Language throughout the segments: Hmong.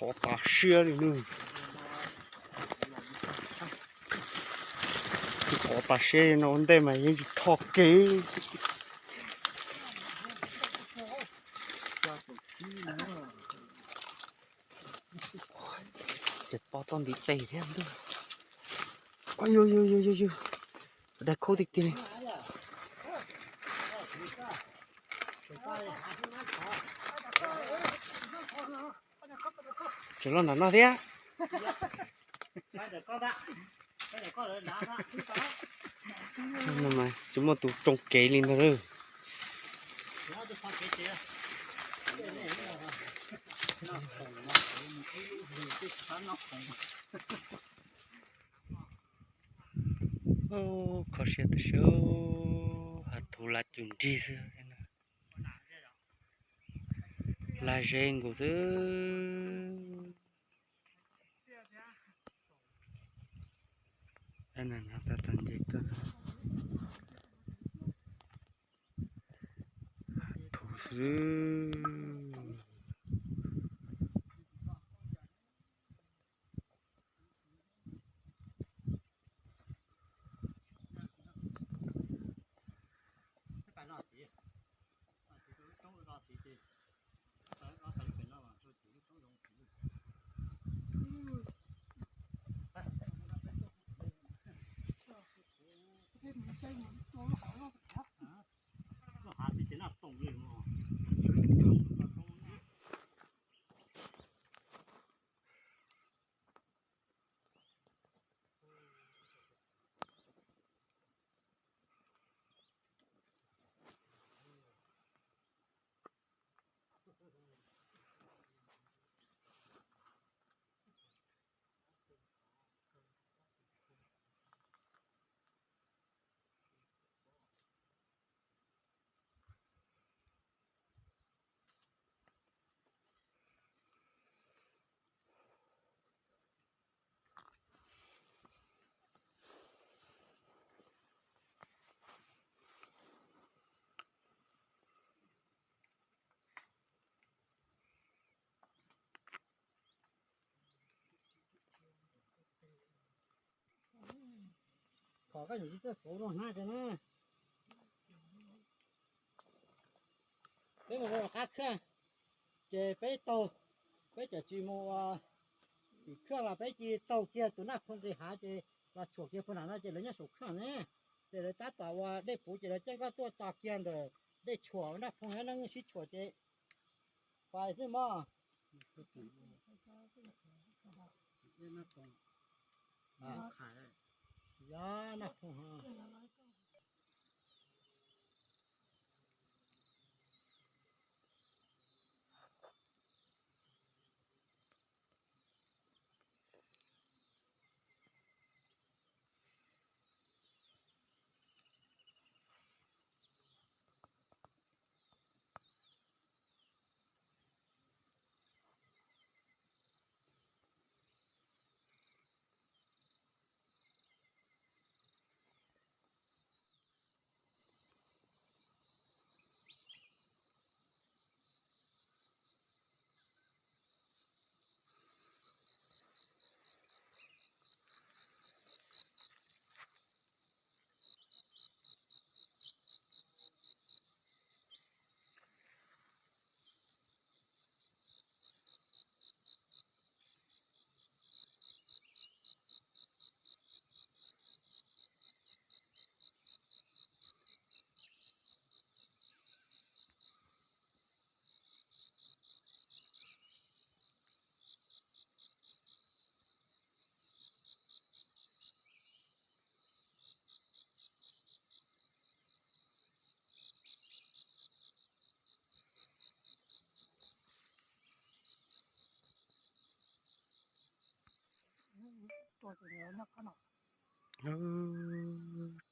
Qhov tas siab li nawb. Qhov tas siab no ua ntej mas yeej tsis tho kev. Ces pob toj ntiv tes thiab ntuj. Yus, yus, yus, yus, yus. Dai khub tiag tiag li. Tseem los nram no thiab. Tsis muaj tus tsoo kev li ntag lawm. Kho siab tas siab, hav thuv lav cum nrig xwb, lav zeb nkaus xwb. Tab tom nce tuaj, hav thuv xwb. Thov koj yim tsis txawj pauv rau hnab kiag na. Peb mus rau qab khaj, ces peb taug, peb cov tsis mus ua tim khaj los peb cia taug kiag tus Naj Phoo nqis hav ces los tshuam kiag puag nram no ces lawv nyob saum khaj ne. Ces lawv tab tom ua dej puv ces lawv coj koj tuaj tos kiag ntawm dej tshuam Naj Phoo na, sib tshuam ces pais xwb mog. Yog Naj Phoo.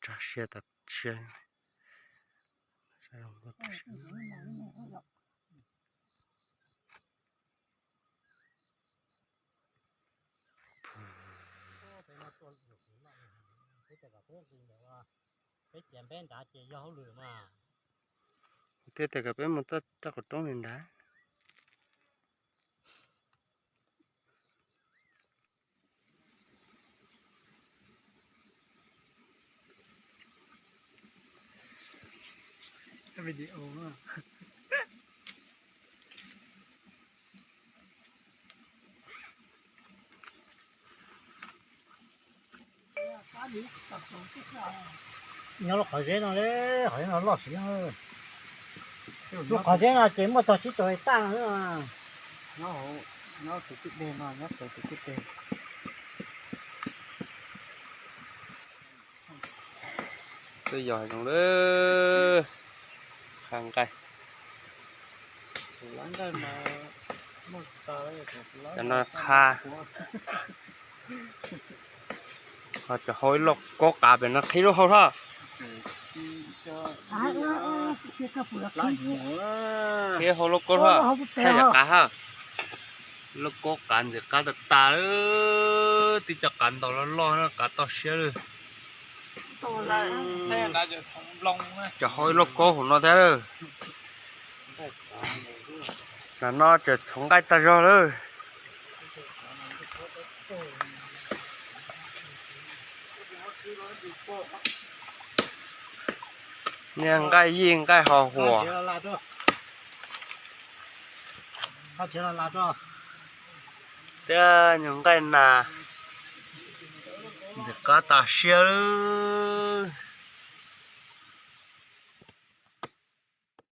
Tsa siab tas siab. Peb cia peb nrad ces yog hauj lwm mas. Kuv thiaj tias kom peb mus txoj qhov roob li nrad. Video. Nyob lub qhov zeb no, qhov zeb no loj siab. Lub qhov zeb no ces muaj txog tsib caug hais taj no. Nyob tus tib deg no, nyob tus tib deg. Twb yog hais zoo lawm, qha nqaij. Cov no qha. Ho cov hau ib lauj kaub qav pem no qhib lub hau hlob. Qhib hau lauj kaub hlob, thaij cov qav hab. Lauj kaub qav ntxim qab tas tas lawm, tib co qav ntaus loj loj, qav toj siab lawm. Cov hau ib lauj kaub hauv no thiab lawm. Tam no tseem txhoov nqaij tag zog lawm. Niag nqaij yij nqaij ho huam thiab nyuag nqaij nas ntxim qab tas siab lawm.